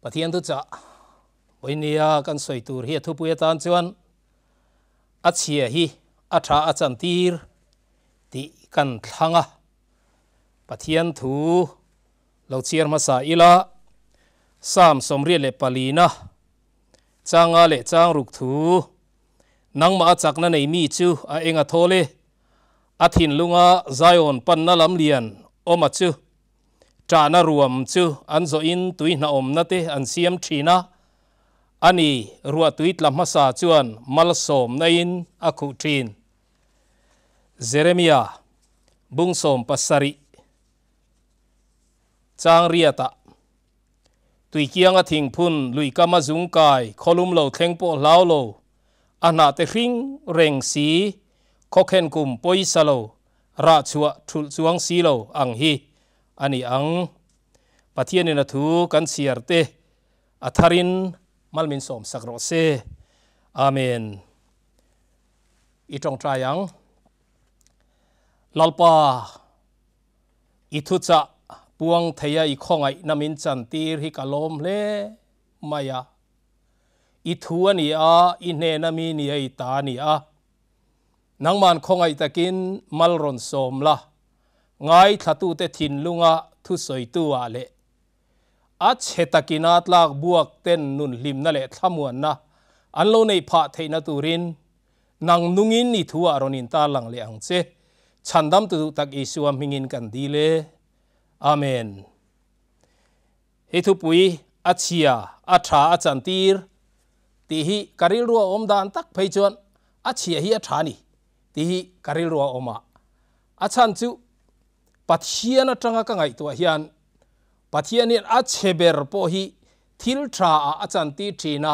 Pathian thuchah vawinia kan sawi tur hi a thupui atan chuan a chhia hi a tha a chantir tih kan thlang a. Pathian thu lo chhiar hmasa ila Psalm 24na changa leh chang ruk thu nangmah a chakna nei mi chu a eng a thawl e a thinlunga Zion panna lam lian awma chu ṭahna ruam chu an zawhin tui hnawmna te an siam thin a ani ruah tui tla hmasa chuan malsawmna in a khuh thin Jeremia bung 17 chang riata tuikianga thingphun luikama zungkai kholum lo thleng pawh hlau lo a hna te hring reng si khawkhen kum pawisa lo ra chhuah thul chuang si lo ang hi ani ang Pathianin a thu kan chhiar te a tharin malmin sawm sak rawh se amen i tawngtai ang lalpa i thu cha puang theia i khawngai namin chan tir hi ka lawm hle maya i thu ani a i hnena mi ni ai ta ni a nangman khawngai takin malron sawm la ngai thlatu te thin lunga thu soi tu a le a chetakina tlak buak ten nun hlim na le thlamuan na an lo nei pha theina turin nang nungin ni thu a ronin ta lang le ang che chandam tu tak Isua mingin kan dile amen he thu pui a chhia a tha a chantir ti hi karil ruwa om dan tak phei chuan a chhia hi a tha ni ti hi karil ruwa oma a chan chu Pathian atanga ka ngai tua hian Pathianin a cheber pawh hi thil tha a a chanti thina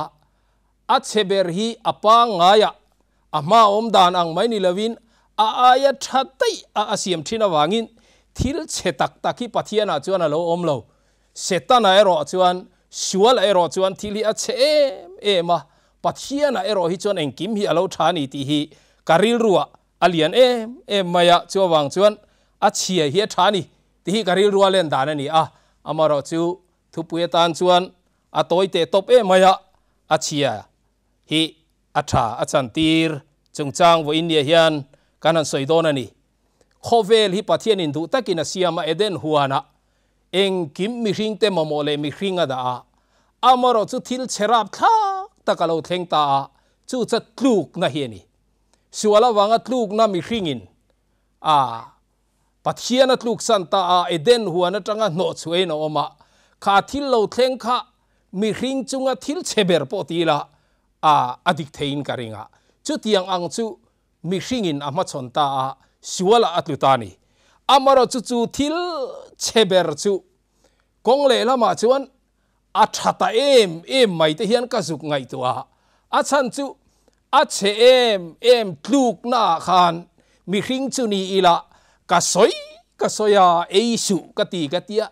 a cheber hi a pa ngaia a hma awm dan ang mai ni lovin a aia tha tai a a siam thin awangin thil che tak tak hi Pathian ah chuan a lo awm lo Setana erawh chuan sual erawh chuan thil hi a che em em a Pathian ah erawh hi chuan engkim hi a lo tha ni tih hi ka rilruah a lian em em maia chu awang chuan a chhia hi a tha ni ti hi ka rilrua len dan ani a amarawh chu thupui atan chuan a tawi te top em maia a chhia hi a tha a chantir chungchang vawiin nia hian kan han sawi dawn ani khawvel hi Pathianin duh takin a siam a Eden huana engkim mihring te mamawh leh mihring a dah a amarawh chu thil cherap thlak tak a lo thleng ta a chu cha tluk na hi ani sual awanga tluk na mihringin a Pathian a tluk san ta a Eden huan atanga hnawh chuain a awm a kha thil lo thleng kha mihring chunga thil cheber pawh ti la a adik theiin ka ringa chu tiang ang chu mihringin a hmachhawn ta a suala a tlu ta ni amaro chu chu thil cheber chu kawng leh lamah chuan a thata em em mai te hian ka zuk ngai tu a a chan chu a che em em tluk na khan mihring chu ni ila ka soi ka soya ei su ka ti ka tia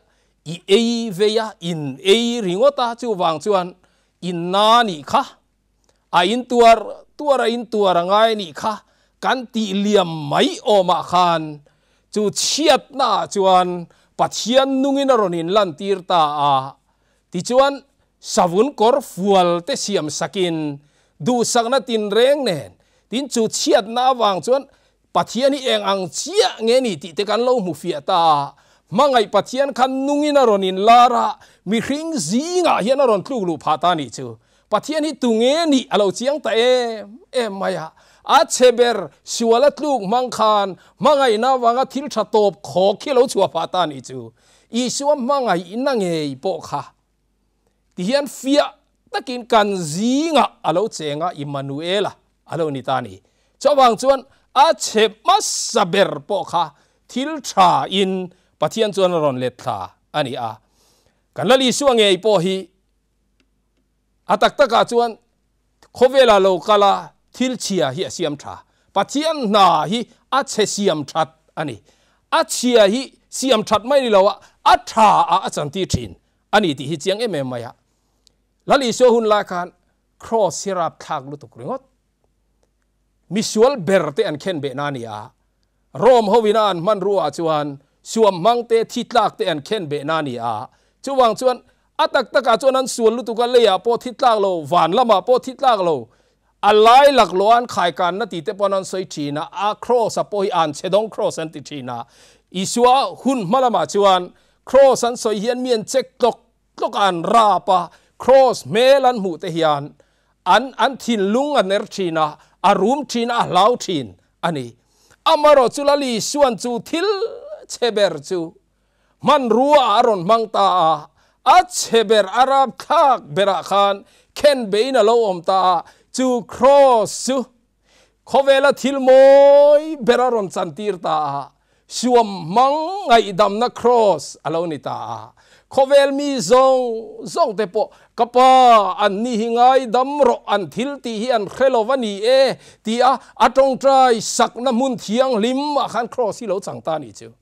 i ei veia in ei ringota chu wang chuan in na ni kha a in tuar tuar a in tuar angai ni kha kan ti liam mai oma khan chu chiat na chuan Pathian nungin a ronin lan tir ta a ti chuan savun kor fual te siam sakin du sakna tin reng nen tin chu chiat na awang chuan Pathian hi eng ang chia nge ni ti te kan lo mu fia ta mangai Pathian khan nungin a ronin lara mihring zinga hian a ron tluk lu pha ta ni chu Pathian hi tunge ni alo chiang ta em em maya a cheber suala tluk mangkhan mangai na wanga thil tha top kho khi lo chua pha ta ni chu Isua mangai ina ngei pawh kha ti hian fia takin kan zinga alo chenga Immanuela alo ni ta ni chawang chuan a che masaber pawh kha thil tha in Pathian chuan ron let thla ani a kan la Isua ngei pawh hi a tak taka chuan khawvela lo kala thil chhia hi a siam tha Pathian hna hi a che siam that ani a chhia hi siam that mai ni lo a a tha a a chanti thin ani ti hi chiang em em mai a lal Isua hun lai khan cross hi rap thlak lutuk ringot misual ber te an khen be na ni a Rom hovina an man ruwa chuan suam mang te thi tlak te an khen be na ni a chuwang chuan A tak takah chuan an sual lutuk a, leiah pawh thi tlak lo, van lamah pawh thi tlak lo, a lai laklawh an khaikanna tih te pawn an sawi thin a, a cross a pawh hi an chhe dawng cross an ti thin a. Isua hun hma lamah chuan cross an sawi hian mi an check tlawk tlawk a, an rap a, cross hmel an hmuh te hian an an thinlung a ner thin a, a rum thin a, a hlau thin a ni. Amaherawh chu Lal Isuan chu thil chhe ber chu Hmanrua a rawn hmang ta a, a chhe ber a rapthlak berah khan khen bein a lo awm ta a, chu Kraws chu khawvela thil mawi ber a rawn chantir ta a, suam hmang ngaihdamna Kraws a lo ni ta a. Khawvel mi zawng zawng te pawh, Ka pa, an ni hi ngaidam rawh, an thil tih hi an hre lo va ni e, ti a a tawngtai sakna hmun thianghlim ah khan Kraws hi lo chang ta a nih chu.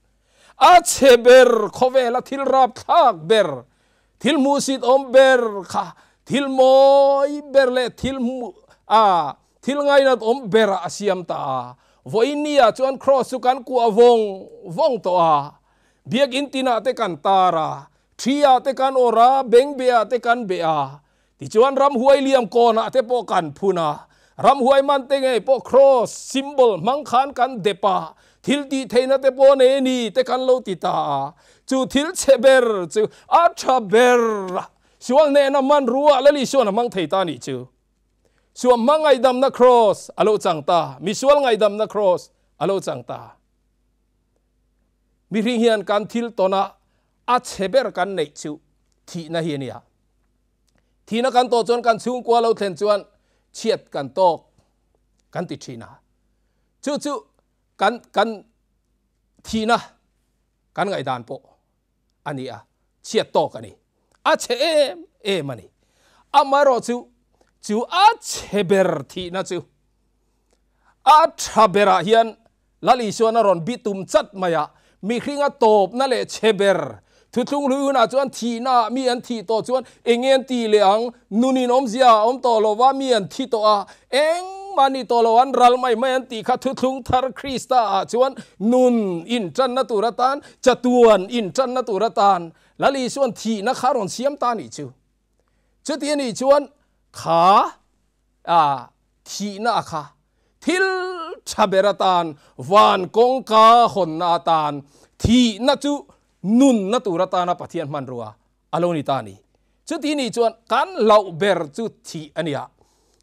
A chhe ber khawvela thil rapthlak ber, thil hmuhsit awm ber kha thil mawi ber leh thil hmuh a thil ngainat awm berah a siam ta a. Vawiinniah chuan Kraws chu kan kuah vawng vawng tawh a, biakinn tinah te kan tar a, thi-ah te kan awrh a, bengbeah te kan beh a, tichuan ramhuai liam kawnah te pawh kan phun a, ramhuai man te ngei pawh Kraws symbol hmang khan kan dep a, thil tih theihna te pawh nei a ni te kan lo ti ta a, chu thil chhe ber chu a tha ber a, sual hnehna hmanrua Lal Isuan a hmang thei ta a nih chu. Suam hmang ngaihdamna Kraws a lo chang ta, misual ngaihdamna Kraws a lo chang ta. Mihring hian kan thil tawn a, a chhe ber kan neih chu thihna hi a nia. Thihna kan tawh chuan kan chhungkua lo thlen chuan chhiat kan tawk kan ti thin a. Chu chu kan kan thihna kan ngaihdan pawh a ni a, chhiat tawk a ni. A chhe em em a ni. Amaherawh chu chu a chhe ber thihna chu a tha berah hian Lal Isuan a rawn bitum chat mai a, mihringa tawpna leh chhe ber thuthlung hlui hunah chuan thihnaah mi an thih tawh chuan eng nge an tih leh ang, nunin awmzia a awm tawh lo va, mi an thi tawh a, engmah ni tawh lo an ral mai mai an tih kha thuthlung thar Krista ah chuan nun intanna tur atan, chatuan intanna tur atan Lal Isuan thihna kha a rawn siam ta a nih chu. Chuti a nih chuan kha a thihna a kha thil tha ber atan van kawngka hawnna atan thihna chu nunna tur atana Pathian hmanrua a lo ni ta a ni. Chuti nih chuan kan hlauh ber chu thih a nia.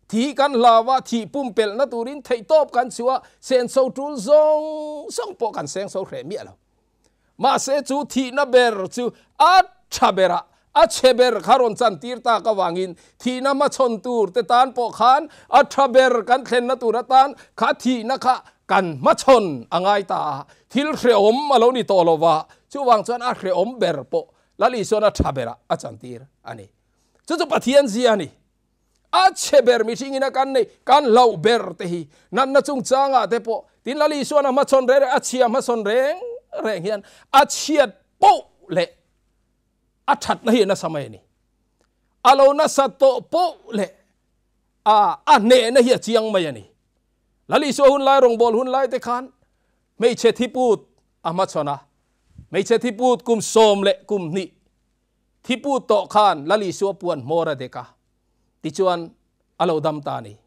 Thih kan hlau a, thih pumpelhna turin theihtawp kan chhuah a, senso tul zawng zawng pawh kan sengso hreh miah lo. Mahse chu thihna ber chu a tha berah a chhe ber kha rawn chantir tak avangin thihna hmachhawn tur te tan pawh khan a tha ber kan thlenna tur atan kha thihna kha kan hmachhawn a ngai ta a, thil hrehawm a lo ni tawh lo va, chuvang chuan a hrehawm ber pawh Lal Isuan a tha berah a chantir a ni. Chu chu Pathian zia a ni. A chhe ber mihringin a kan nei, kan hlauh ber te hi natna chungchangah te pawh tin Lal Isuan a hmachhawn reng reng, a chhia hmasawn reng reng hian a chhiat poh leh a thatna hi a nasa mai a ni. A lo nasa tawh poh leh a a hnehna hi a chiang mai a ni. Lal Isua hun lai rawngbâwl hun lai te khan hmeichhe thiput a hmachhawn a, hmeichhe thiput kum 12. Thipu tawh khan Lal Isua puan hmawr a dek a, tichuan a lo dam ta a ni.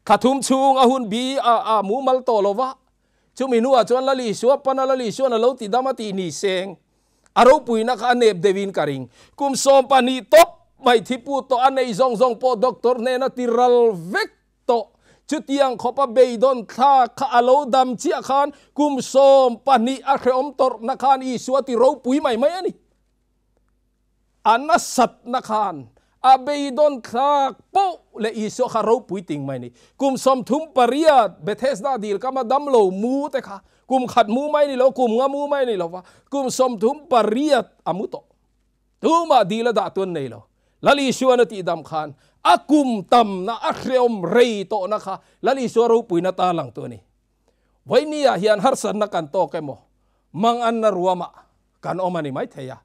Thla thum chhung a hun bi a a mumal tawh lo va, chumi hnuah chuan Lal Isua pana Lal Isuan a lo ti dam a tih ni seng a ropuina kha a nep deuhin ka ring. Kum 12 tawp mai thipu tawh a nei zawng zawng pawh doctor hnena ti ral vek tawh. Chutiang khawpa beidawn thlak kha a lo dam chiah khan kum 12 a hrehawm tawrhna khan Isua ti ropui mai mai a ni. A nasatna khan a beidawn thlak poh leh Isua kha ropui ting mai a ni. Kum 38 Bethesda dil kama damlo mu te kha kum khat mu mai ni lo, kum nga mu mai ni lo va, kum 38 a mu tawh. Tumah dil a dah tuan nei lo. Lal Isuan a tihdam khan a kum tamna a hreawm rei tawhna kha Lal Isua ropuina ta lang tu a ni. Vawinia hian harsatna kan tawk emaw, manganna ruamah kan awm a ni maithei a.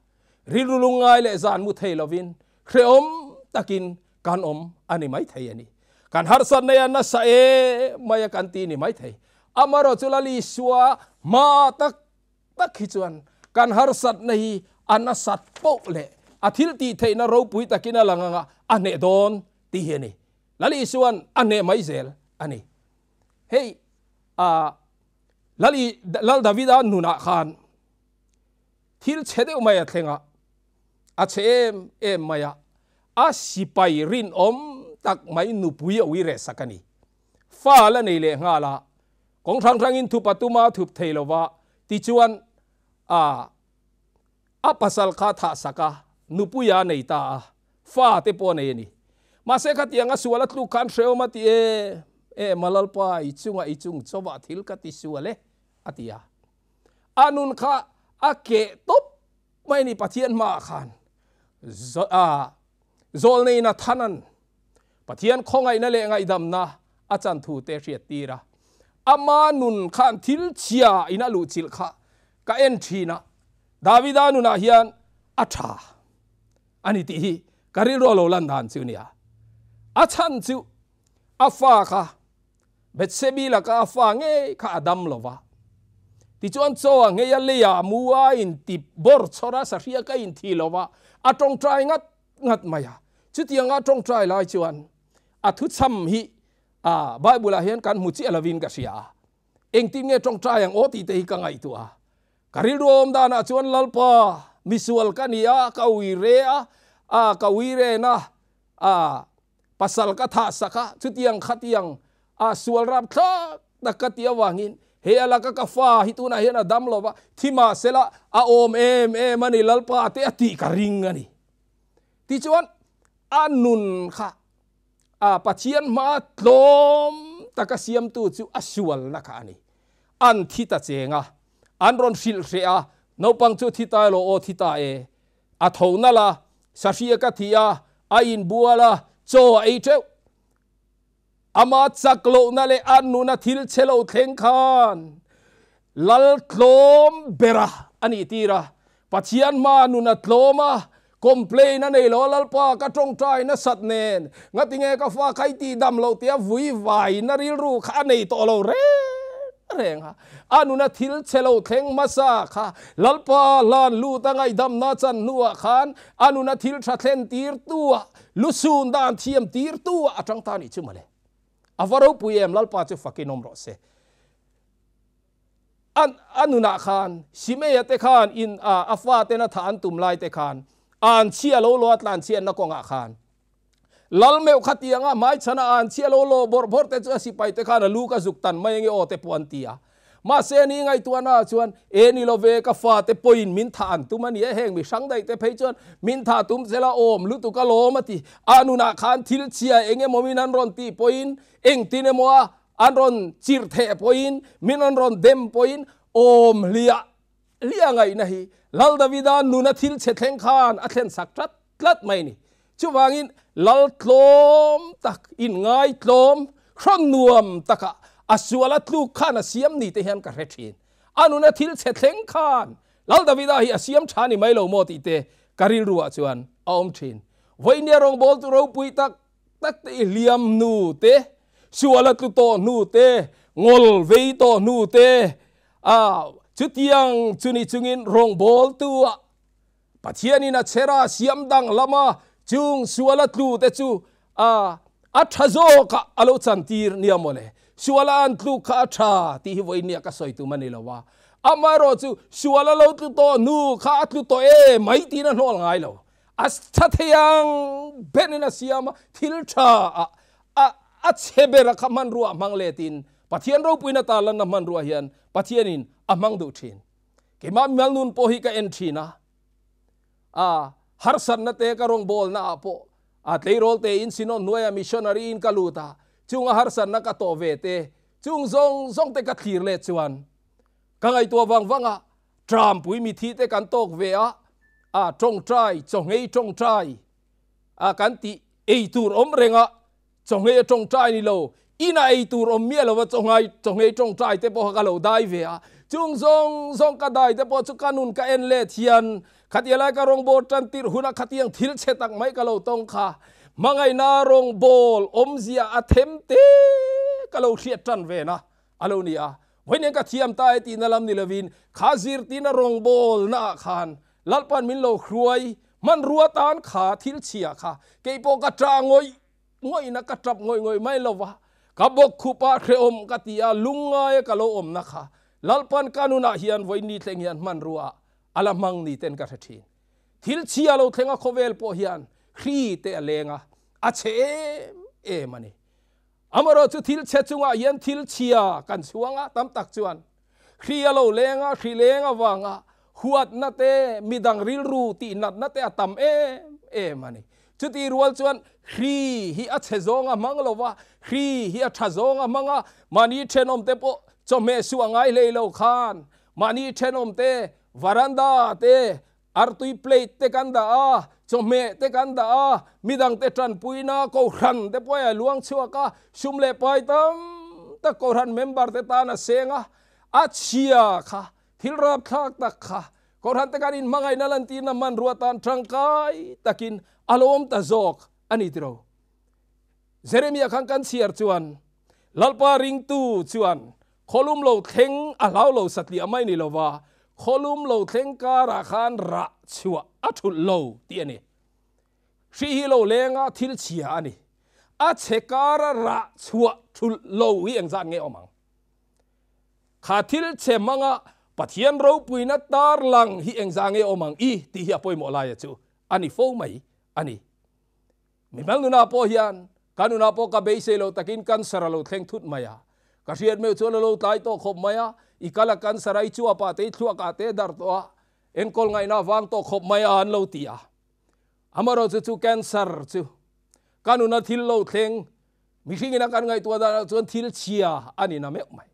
Rilru lungngai leh zan mu thei lovin hreawm takin kan awm a ni maithei a ni. Kan harsatna hian nasa em mai a kan ti ni maithei. Amaherawhchu chu Lal Isua hma tak tak hi chuan kan harsatna hi a nasat poh leh a thil tih theihna ropui takin a lang anga a hneh dawn tih hi a ni. Lal Isuan a hneh mai zel a ni. Hei ah Lal I Lal Davida nunah khan thil chhe deuh mai a thleng a, a chhe em em mai a, a sipai rinawm tak mai nupui a ui reh sak a ni. Fa la nei leh nghal a, kawng hrang hrangin thup a tum a, thup thei lo va, tichuan a a pasal kha thah sak a, nupui a nei ta a, fa te pawh a nei a ni. Mahse khatiang a sual a tluk khan hrehawm a ti e, e Malalpa i chungah i chung chawah thil ka ti sual e, a ti a. A nun kha a keh tawp mai a ni Pathian hmaah khan zawlnei Nathanan Pathian khawngaihna leh ngaihdamna a chan thu te hriat tir a, ama nun khan thil chhia in a luhchilh kha ka en thin a, Davida nunah hian a tha a ni tih hi ka rilru a lo lan dan chu nia. A chhan chu a fa kha Bethsebi laka a fa ngei kha a dam lo va, tichuan chaw a ngei a leia mu a inti bawr chhawr a, sahria ka inthi lo va, a tawngtai ngat ngat mai a. Chutianga tawngtai lai chuan a thuchham hi a Bible ah hian kan hmu chiah lovin ka hria a. Engtin nge tawngtai ang aw tih te hi ka ngaihtuah a. Ka rilru awm danah chuan Lalpa misual ka ni a, ka ui re a, a ka ui ren a, a pasal ka thah sak a, chutiang khatiang a sual rap thlak tak ka ti avangin he a laka ka fa hi tunah hian a dam lo va, thi mahsela a awm em em a ni Lalpa te a tih ka ring a ni. Tichuan a nun kha a Pathian hmaa tlawm taka siamtu chu a sualna kha a ni. An thi ta cheng a, an rawn hrilh hreh a, naupang chu thi ta elaw aw thi ta e. A tho nalh a, sahria ka thi a, a inbual a, chaw a ei teuh. Ama chak lohna leh a nuna thil chhe lo thleng khan Lal tlawm bera a nih tir a, Pathian hma nun a tlawm a, complain a nei lo a, Lalpa ka tawngtai nasat nen ngatinge ka fa kha i tih dam loh tia vui vaina rilru kha a nei tawh lo reng reng a, a nuna thil chhe lo thleng hmasa kha Lalpa hlan lut a ngaihdamna chan hnuah khan a nuna thil tha thlen tirtu ah lusun dan thiam tirtu ah a tang ta nih chu mawle. A va ropui em Lalpa chu fakin awm rawh se. A a nunah khan Simeia te khan in a a fa tena tha an tum lai te khan an chhia lo lo a tlan chhiatna kawngah khan Lal meuh kha tianga hmaichhana an chhia lo lo bawrh bawrh te chu a sipai te khan a lu ka zuk tan mai ange aw te pawh an ti a. Mahse ni ngaihtuahna ah chuan e ni lo ve ka fa te pawhin min thah an tum a ni e heng mi hrang daih te phei chuan min thah tum zela awm lutuk alawm a ti. A nunah khan thil chhia eng emaw min an rawn tih pawhin engtin emaw a An rawn chirh theh pawhin, min an rawn dem pawhin awm hliah hliah ngaihna hi Lal Davida nuna thil chhe thleng khan a thlen sak tlat tlat mai a ni. Chuvangin Lal tlawm tak, inngai tlawm, hrawn nuam takah a sual a tluk khan a siam ni te hian ka hre thin. A nuna thil chhe thleng khan Lal Davida hi a siam tha ni mai lo maw tih te ka rilruah chuan a awm thin. Vawinia rawngbawltu ropui tak tak te i hliam hnu te, sual a tlu tawh hnu te, ngol vei tawh hnu te, a chutiang chu ni chungin rawngbawltu ah Pathianin a chhera siam dang lama chung sual a tlu te chu a a tha zawk ah a lo chantir nia mawle. Sual a an tluk kha a tha tih hi vawiin nia ka sawi tum a ni lo a. Amaherawh chu sual a lo tlu tawh hnu kha a tlu tawh e mai tiin a hnawl ngai lo. A tha thei ang berin a siam a, thil tha a a a chhe bera kha hmanrua a hmang letin Pathian ropuina tarlanna hmanrua hian Pathianin a hmang duh thin. Keimah mimal nun pawh hi ka en thin a, a harsatna te ka rawngbawlna ah pawh a tleirawl te in Synod hnuaia missionary in ka lut a, chunga harsatna ka tawh ve te chung zawng zawng te ka thlir let chuan ka ngaihtuah vang vang a, Trampui mithi te kan tawk ve a, a tawngtai, chawngei tawngtai a kan tih ei tur awm reng a, chawngei a tawngtai ni lo, ina ei tur awm miah lova chawngai, chawngei tawngtai te pawh kha ka lo dai ve a, chung zawng zawng ka dai te pawh chu ka nun ka en let hian khatia lai ka rawngbâwl tan tirh huna khatiang thil chhe tak mai ka lo tawng kha hmangaihna rawngbâwl awmzia a them te ka lo hriat tan ve na a lo ni a. Vawiin ka thiam ta e tihna lam ni lovin kha zirtina rawngbawlnaah khan Lalpan min lo hruai Hmanrua tan kha thil chhia kha keipawh ka ṭah ngawih ngawihna ka ṭap ngawih ngawih mai lo va, ka bawk khup a hrehawm ka ti a, lungngaia ka lo awmna kha Lalpan ka nunah hian vawiin thleng hian hmanrua a la hmang ni ten ka hre ṭhin. Thil chhia lo thleng a khawvel pawh hian hri te a leng a, a chhe em em a ni. Amaherawhchu thil chhe chungah hian thil chhia kan chhuang a, tam tak chuan hri a lo leng a, hri leng avanga huatna te, midang rilru tihnatna te a tam em em a ni. Chuti rual chuan hri hi a chhe zawng a hmang lo va, hri hi a tha zawng a hmang a, mahni thenawmte pawh chawhmeh suh a ngai hlei lo khan mahni thenawmte varanda te Artui plate te kan dah a, chawhmeh te kan dah a, midangte tanpuina Kohhran te pawh a luang chhuak a, sum leh pai tam tak Kohhran member te tan a seng a, a chhia kha, thil rapthlak tak kha Kohhran te kan inhmangaihna lantirna hmanrua tan tangkai takin a lo awm ta zawk a ni tiro. Jeremia khan kan chhiar chuan Lalpa ringtu chuan Khawlum lo thleng a hlau lo satliah mai ni lova, khawlum lo thleng karah khan rah chhuah a thulh lo tih a ni. Hri hi lo lenga thil chhia a ni. A chhe kara rah chhuah thulh lo hi engzat nge awm ang? Kha thil chhe hmanga Pathian ropuina tarlang hi engzah nge awm ang i tih hi a pawimawh laia chu a ni fo mai a ni. Mimal nunah pawh hian ka nunah pawh ka beisei lo takin cancer a lo thleng thut mai a. Ka hriat meuh chuan a lo tlai tawh khawp mai a, i kal a cancer a, i chuapah te i thluakah te a darh tawh a, enkawl ngaihna a vang tawh khawp mai a an lo ti a. Amaherawhchu chu cancer chu ka nuna thil lo thleng mihringin a kan ngaihtuah danah chuan thil chhia a ni na meuh mai.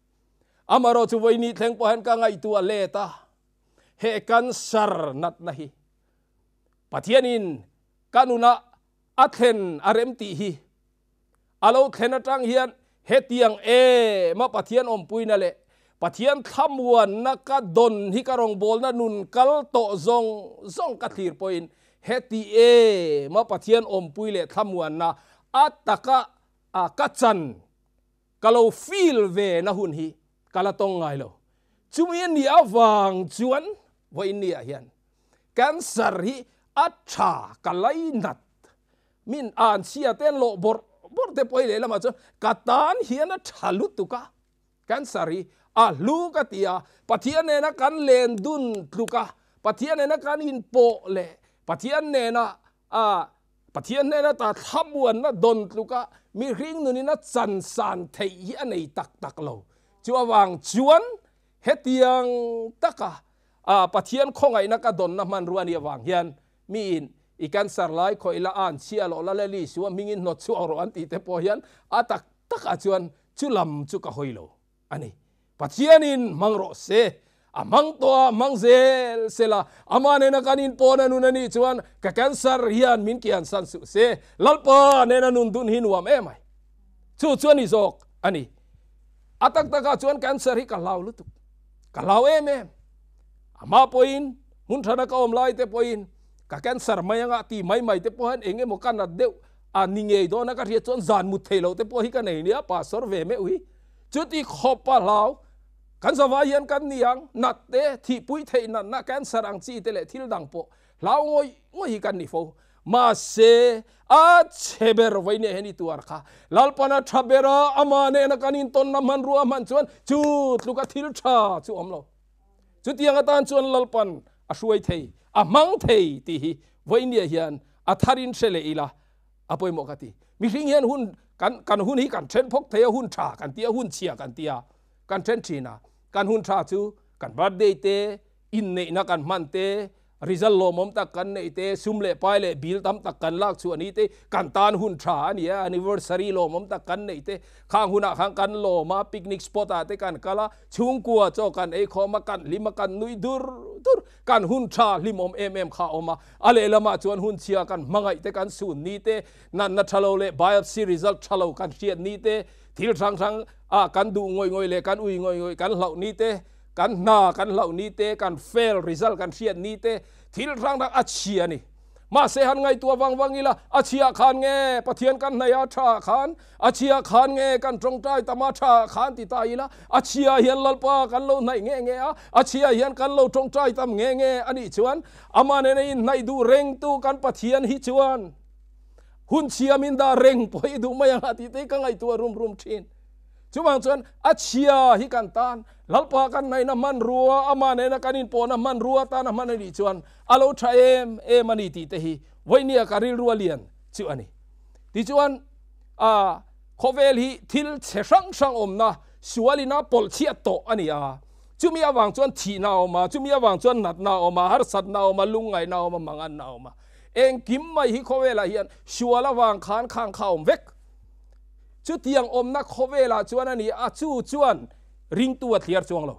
Amaherawhchu vawiin thleng pawh hian ka ngaihtuah let a, he cancer natna hi Pathianin Ka nunah a thlen a rem tih hi a lo thlen atang hian hetiang em a Pathian awmpuina leh Pathian thlamuanna ka dawn hi ka rawngbawlna nun kal tawh zawng zawng ka thlir pawhin heti em a Pathian awmpui leh thlamuanna a taka a ka chan ka lo feel ve na hun hi ka la tawng ngai lo. Chumi a nih avang chuan vawiin niah hian Cancer hi a tha ka lainat min an chhia te an lawh bawrh bawrh te pawh hi lehlamah chuan ka tan hian a tha lutuk a, cancer hi a hlu ka ti a, Pathian nena kan len dun tluk a, Pathian nena kan inpawh leh Pathian nena a Pathian hnena ta thlamuanna dawn tluk a mihring nunin a chansan theih hi a nei tak tak lo. Chu avang chuan hetiang taka A Pathian khawngaihna ka dawnna hmanrua nih avang hian miin i cancer lai khawih la an chhia loh la le li suah hmingin hnawt chhuak rawh an tih te pawh hian a tak takah chuan chu lam chu ka hawi lo a ni. Pathianin hmang rawh se, a hmang tawh a, hmang zel sela, amah nena kan inpawn a nun a nih chuan ka cancer hian min kiansan suh se, Lalpa nena nun dun hi nuam em ai. Chu chu a ni zawk a ni. A tak takah chuan cancer hi ka hlau lutuk. Ka hlau em em. Amah pawhin hmun thana ka awm lai te pawhin ka cancer mai anga ti mai mai te pawh hian eng emaw ka nat deuh a ni ngei dawn a ka hriat chuan zan mut thei lo te pawh hi ka nei nia pastor ve meuh hi. Chuti khawp a hlau. Kan zavai hian kan ni ang nat te thihpui theih natna cancer ang chi te leh thil dang pawh hlau ngawih ngawih hi kan ni fo. Mahse, a chhe ber vawi neh hian i tuar kha. Lalpan a tha ber a, amah nena kan intawnna hmanrua hman chuan chu tluka thil tha chu awm lo. Chutiang atan chuan Lalpan a hruai thei, a hmang thei tih hi vawi neh hian a tharin hre leh ila a pawimawh ka ti. Mihring hian hun kan kan hun hi kan then phawk thei a, hun tha kan ti a, hun chhia kan ti a, kan then thin a. Kan hun tha chu kan birthday te, inneihna kan hman te, Result lawmawm tak kan neih te, sum leh pai leh bill tam tak kan lak chhuah ni te, kan tan hun tha a ni a, anniversary lawmawm tak kan neih te, khang hunah khan kan lawm a, picnic spot ah te kan kal a, chhungkua chaw kan ei khawm a, kan hlim a, kan nui dur dur, kan hun tha hlimawm em em kha a awm a, a lehlamah chuan hun chhia kan hmangaih te, kan sun ni te, natna tha lo leh biopsy result tha lo kan hriat ni te, thil hrang hrang ah kan duh ngawih ngawih leh kan ui ngawih ngawih kan hlauh ni te, Kan hna kan hlauh ni te, kan fail result kan hriat ni te, thil hrang hrang a chhia a ni. Mahse han ngaihtuah vang vang ila, a chhiah khan nge Pathian kan hnaih a tha khan, a chhiah khan nge kan tawngtai tam a tha khan ti ta ila, a chhiah hian Lalpa kan lo hnaih nge nge a, a chhiah hian kan lo tawngtai tam nge nge a nih chuan, amah nena inhnaih duh rengtu kan Pathian hi chuan hun chhia min dah reng pawh i duh mai ang a tih te hi ka ngaihtuah rum rum thin. Chuvang chuan a chhia hi kan tan Lalpa kan hnaihna hmanrua, amah nena kan inpawhna hmanrua tana hman a nih chuan a lo tha em em a ni tih te hi vawinia ka rilru a lian chu a ni. Tichuan, a khawvel hi thil chhe hrang hrang awmna sualin a pawlh chhiat tawh a ni a. Chumi avang chuan thihna a awm a, chumi avang chuan natna a awm a, harsatna a awm a, lungngaihna a awm a, manganna a awm a. Engkim mai hi khawvelah hian sual avang khan khang kha a awm vek. Chutiang awmna khawvelah chuan a ni a, chu chuan ringtu a thliar chuang lo.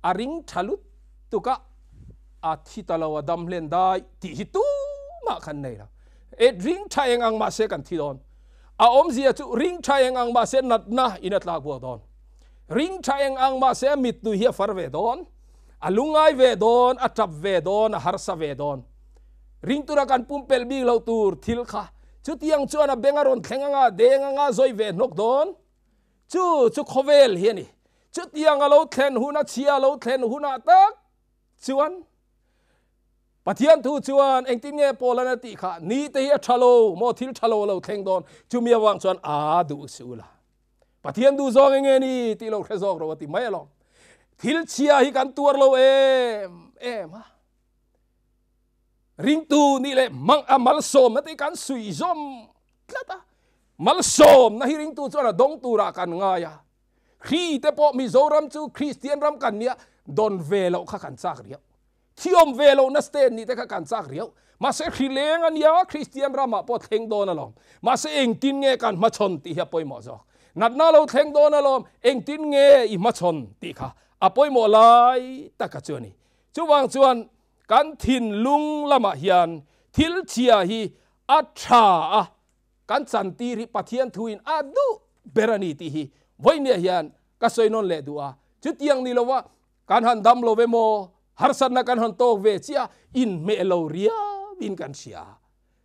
A ring tha lutuk a, a thi ta lo, a dam hlen dai tih hi tumah khan nei lo. E ring tha eng ang mahse kan thi dawn. A awmzia chu ring tha eng ang mahse natna in a tlak buak dawn. Ring tha eng ang mahse a mittui hi a far ve dawn, a lungngai ve dawn, a tap ve dawn, a harsa ve dawn. Ring tura kan pumpelh bik loh tur thil kha chutiang chuan a beng a rawn thleng anga, deng anga zawi ve hnawk dawn. Chu chu khawvel hi a ni. Chutiang a lo thlen hun, a chhia a lo thlen hunah tak chuan Pathian thu chuan engtin nge Paul-an a tih kha, Ni te hi a tha lo maw, thil tha lo a lo thleng dawn, chumi avang chuan a duh si ula. Pathian duh zawng enge ni tih lo hre zawk ro a ti mai alawm. Thil chhia hi kan tuar lo em em a. Ringtu nih leh mang a malsawmna te hi kan suih zawm tlat a. Malsawmna hi ringtu chuan a dawng turah kan ngai a. Hri te pawh Mizoram chu Kristian ram kan nia dawn ve loh kha kan chak riau. Thiawm ve lohna state nih te kha kan chak riau. Mahse hri leng a nia Kristian ramah pawh thleng dawn alawm. Mahse engtin nge kan hmachhawn tih hi a pawimawh zawk. Natna lo thleng dawn alawm, engtin nge i hmachhawn tih kha a pawimawh lai taka chu a ni. Chuvang chuan kan thinlung lamah hian thil chhia hi a tha a, kan chantir hi Pathian thuin a duh ber a ni tih hi vawinia hian ka sawi nawn leh duh a. Chutiang ni lova kan han dam lo emaw, harsatna kan han tawk ve chiah inhmeh lo riauin kan hria.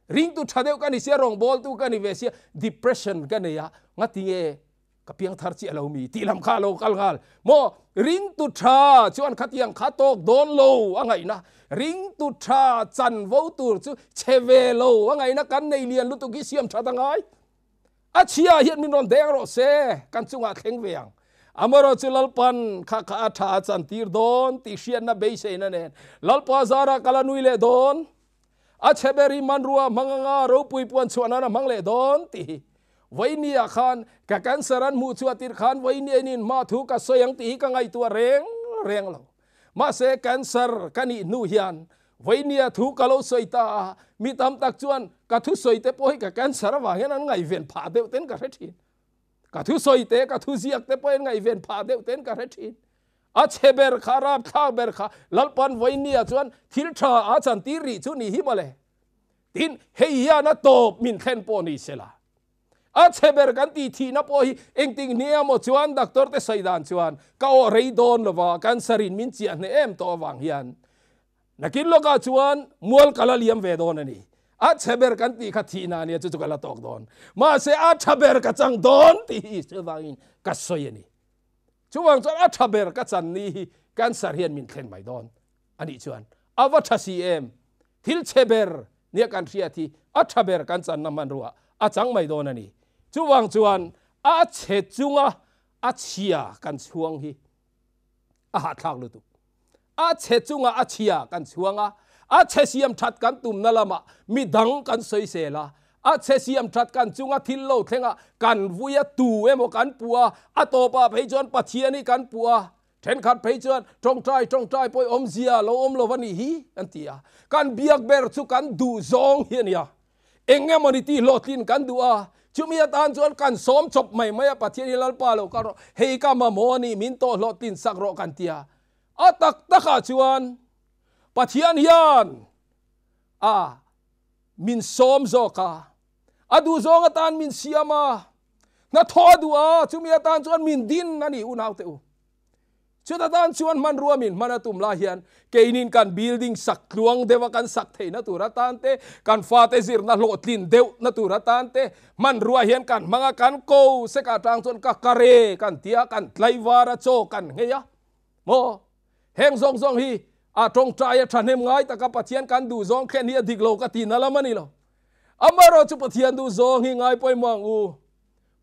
Ringtu tha deuh ka ni sia, rawngbawltu ka ni ve sia, depression ka nei a, ngatinge ka piang thar chiah lo mi tih lam kha a lo kal nghal maw ringtu tha chuan khatiang kha tawk dawn lo a ngaihna ringtu tha chanvo tur chu chhe ve lo a ngaihna kan nei lian lutuk hi siam that a ngai a chhia hian min rawn deng rawh se kan chungah thleng ve ang amarawh chu Lalpan kha kha a tha a chan tir dawn tih hriatna beiseina nen Lalpa zara kala nui leh dawn A chhe ber hi hmanrua hmang anga ropui puan chhuah nan a hmang leh dawn tih hi Vawinia khan ka cancer an hmuh chhuah tirh khan Vawinia in inhma thu ka sawi ang tih hi ka ngaihtuah reng reng lo. Mahse cancer ka nih hnu hian Vawinia thu ka lo sawi ta a, mi tam tak chuan ka thusawi te pawh hi ka cancer avang hian an ngaihven phah deuh ten ka hre thin. Ka thusawi te, ka thuziak te pawh an ngaihven phah deuh ten ka hre thin. A chhe ber kha, rapthlak ber kha Lalpan Vawinia chuan thil tha a chantir rih chu ni hi mawle. Tin, hei hian a tawp min thlen pawh ni sela. A chhe ber kan tih thihna pawh hi engtik hnia maw chuan doctor te sawi dan chuan ka aw rei dawn lova cancer in min chiah hneh em tawh avang hian Nakin lawkah chuan mual ka la liam ve dawn a ni. A chhe ber kan tih kha thihna a nia, chu chu ka la tawk dawn. Mahse a tha ber ka chang dawn tih hi chuvangin ka sawi a ni. Chuvang chuan a tha ber ka chan ni hi cancer hian min thlen mai dawn a nih chuan a va tha si em? Thil chhe ber nia kan hriat hi a tha ber kan channa hmanruah a chang mai dawn a ni. Chuvang chuan a chhe chunga a chhia kan chhuang hi a hahthlak lutuk. A chhe chunga a chhia kan chhuang a, a chhe siam that kan tumna lamah mi dang kan sawisel a, a chhe siam that kan chunga thil lo thleng a, kan vui a, tu emaw kan puh a, a tawpah phei chuan Pathian hi kan puh a, thenkhat phei chuan tawngtai tawngtai pawh awmzia lo awm lo va nih hi an ti a. Kan biak ber chu kan duh zawng hi a nia. Eng emaw ni tih hlawhtlin kan duh a, chumi atan chuan kan sawm chawp mai mai a, Pathian hi Lalpa lo kal rawh, hei ka mamawh a ni, min tawh hlawhtlin sak rawh kan ti a. A tak takah chuan Pathian hian a min sawm zawk a, a duh zawng atan min siam a, hnathawh a duh a, chumi atan chuan min din a ni unaute u. Chuta tan chuan hmanrua min hman a tum lai hian keinin kan building sak tluang deuha kan sak theihna tur atan te, kan fate zirna hlawhtlin deuhna tur atan te hmanrua hian kan hmang a, kan ko sek atang chuan ka kare kan ti a, kan tlaivar a, chaw kan nghei a maw? Heng zawng zawng hi a tawngtai a thahnem ngai taka Pathian kan duh zawng thlen hi a dik lo ka tihna lam a ni lo. Amaherawhchu Pathian duh zawng hi ngai pawimawh ang u.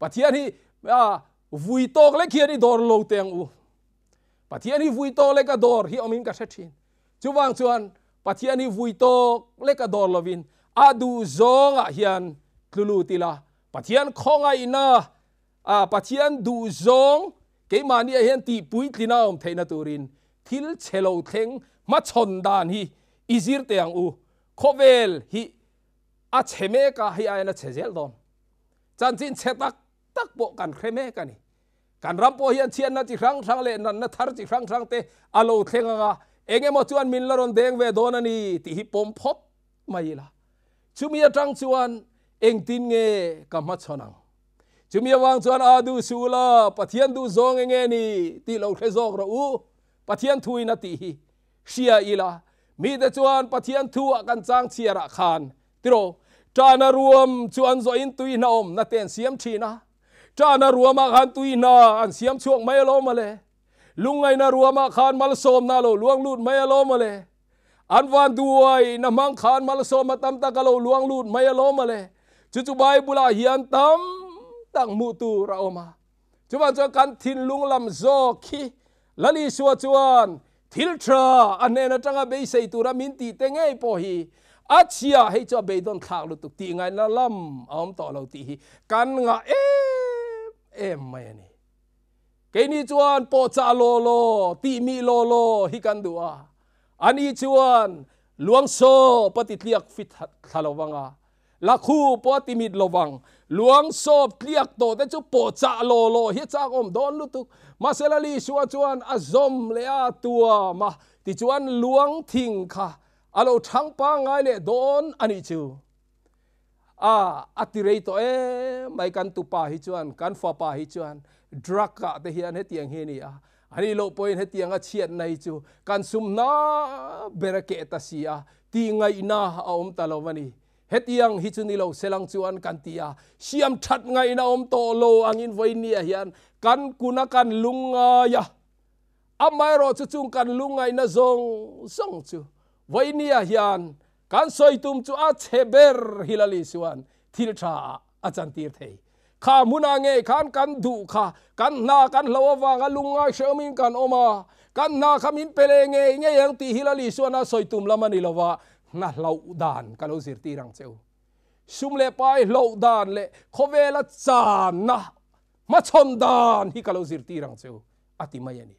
Pathian hi a vui tawk lek hian i dawr lo teh ang u. Pathian hi vui tawk lek a dawr hi awmin ka hre thin. Chuvang chuan Pathian hi vui tawk lek a dawr lovin a duh zawngah hian tlu lut ila. Pathian khawngaihna a Pathian duh zawng keimahniah hian tih puitlina awm theihna turin thil chhe lo thleng hmachhawn dan hi i zir teh ang u. Khawvel hi a chhe mek a, hei aiin a chhe zel dawn. Chanchin chhe tak tak pawh kan hre mek a ni. Kan ram pawh hian chhiatna chi hrang hrang leh natna thar chi hrang hrang te a lo thleng ang a, eng emaw chuan min la rawn deng ve dawn a ni tih hi pawm phawt mai ila. Chumi atang chuan engtin nge ka hmachhawn ang? Chumi avang chuan a duh suh ula, Pathian duh zawng eng nge ni tih lo hre zawk rawh u, Pathian thuin a tih hi hria ila, mite chuan Pathian thu ah kan chang chhiar ah khan Tiraw, ṭahna ruam chu an zawhin tui hna awmna te an siam ṭhin a. Ṭahna ruamah khan tui hna an siam chhuak mai alawm mawle. Lungngaihna ruamah khan malsawmna a lo luang lut mai alawm mawle. An van duaina hmang khan malsawmna tam tak a lo luang lut mai alawm mawle. Chu chu Bible-ah hian tam tak hmuh tur a awm a. Chuvang chuan kan thinlung lam zawk hi Lal Isua chuan thil tha a hnen atanga beisei tura min tih te ngei pawh hi a chhia hei chu a beidawn thlak lutuk tih ngaihna lam a awm tawh lo tih hi kan ngah em em mai a ni. Keini chuan pawhchah law law, tihmih law law hi kan duh a, ani chuan luangsawp a ti tliak fit thla lo vang a, Lakhu pawh a ti mit lo vang. Luang sawp tliak tawh te chu pawh chah law law hi a chak awm dawn lutuk. Mahse Lali Isua chuan a zawm leh a tuam a, tichuan luang thing kha a lo thang pangngai leh dawn a nih chu. A a ti rei tawh em mai kan tupa hi chuan, kan fapa hi chuan drug ah te hian hetiang hi a ni a, a nih loh pawhin hetiang a chhiatna hi chu kan sum hna ber a keh ta si a, Tihngaihna a awm ta lo a ni. Hetiang hi chu ni lo selang chuan kan ti a, siam that ngaihna awm tawh lo angin vawinia hian kan kuna kan lungngai a. Amaherawh chu chung kan lungngaihna zawng zawng chu vawinia hian kan sawi tum chu a chhe ber hi Lali chuan thil tha ah a chantir thei. Kha hmunah ngei khan kan duh kha, kan hna kan hlo avanga lungngai hrehawmin kan awm a, kan hna kha min pe leh ngei ngei ang tih hi Lali Suana sawi tum lam a ni lo va, hna hloh dan ka lo zirtir ang che u. Sum leh pai hloh dan leh khawvela channa hmachhawn dan hi ka lo zirtir ang che u, a ti mai a ni.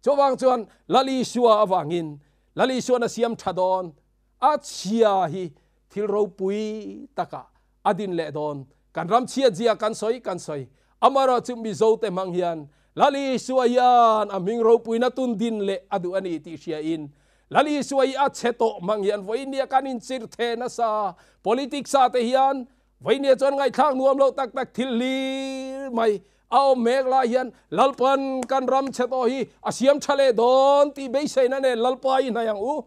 Chuvang chuan Lali Sua avangin Lali Suana siam tha dawn a chhia hi thil ropui takah a din leh dawn. Kan ram chhiat zia kan sawi kan sawi. Amaherawh chu Mizo te hmang hian Lal Isua hian a hming ropuina tun din leh a duh a ni tih hria in Lal Isua hi a chhe tawh hmang hian vawinia kan inchir the nasa. Politics ah te hian vawinia chuan ngaihthlak nuam loh tak tak thil hlir mai a awm mek lai hian Lalpan kan ram chhe tawh hi a siam tha leh dawn tih beiseina nen Lalpa i hnaih ang u.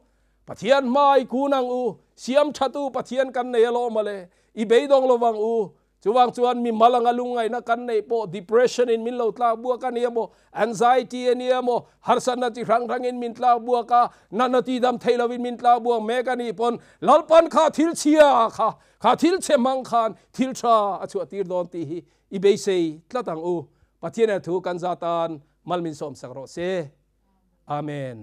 Pathian hmai kun ang u, siam thatu Pathian kan nei alawm ale, i beidawng lo vang u. Chuvang chuan mi mal anga lungngaihna kan neih pawh depression in min lo tlak buak a nia maw, anxiety a nia maw, harsatna chi hrang hrangin min tlak buak a, natna ti dam thei lovin min tlak buak mek a nih pawn Lalpan kha thil chhia kha, kha thil chhe hmang khan thil tha a chhuah tir dawn tih hi i beisei tlat ang u. Pathian thu kan za tan mal min sawmsak rawh se. Amen.